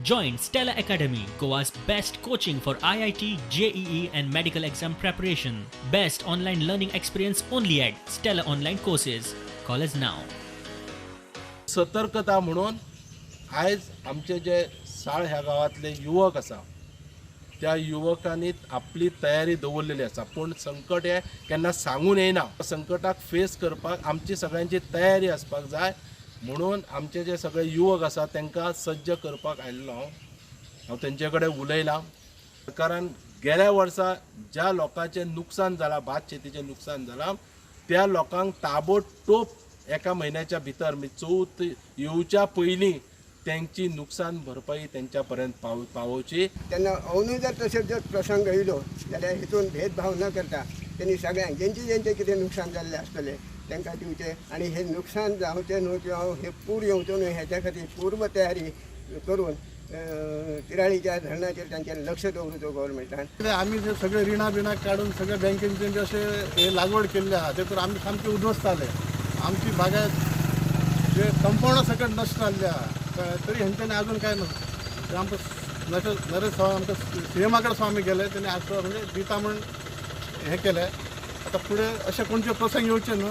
Join Stella Academy, Goa's best coaching for IIT, JEE, and medical exam preparation. Best online learning experience only at Stella Online Courses. Call us now. सतर्कता म्हणून आयज आमचे जे साळ ह्या गांवांतले युवक आसा त्या युवकांनी आपली तयारी दवरलेली आसा. पूण संकट हें केन्ना सांगून येयना. संकटाक फेस करपाक आमची सगळ्यांची तयारी आसपाक जाय म्हणून आमचे जे सगळे युवक आसा तांकां सज्ज करपाक आयिल्लो हांव. हांव तेंचे कडेन उलयलां. सरकारान गेल्या वर्सा ज्या लोकांचें नुकसान जालां, भात शेतीचें नुकसान जालां, त्या लोकांक ताबडतोब एका म्हयन्याच्या भितर म्हणजे चवथ येवच्या पयलीं तेंची नुकसान भरपाई तेंच्या पर्यंत पावोवची. तेन्ना अंदू जर तशें जर प्रसंग येयलो जाल्यार हितून भेदभाव न करता तेणी सगळ्यांक जेंचे जेंचे कितें नुकसान जाल्लें आसतलें तांकां दिवचें आनी हें नुकसान जावचें न्हू किंवा हे पूर येवचो न्हू हेच्या खातीर पूर्व तयारी करून तिराळीच्या धरणाचेर तांचें लक्ष दवरुचो गव्हर्मेंटान. आमी जे सगळे रिणां बिणां काडून सगळे बँकेन जे अशें हे लागवड केल्ली आहा तेतून आमी सामके उद्ध्वस्त जाले. आमची बागायत जे कंपाउंडा सकट नश्ट जाल्ली आहा तरी हेंच्यांनी अजून काय ना. आमकां नरेश स्वामी आमकां सी एमा कडेन सुद्दां आमी गेले, तेणी आज म्हणजे दिता म्हण हें केलें. आतां फुडें अशें कोणचे प्रसंग येवचे न्हू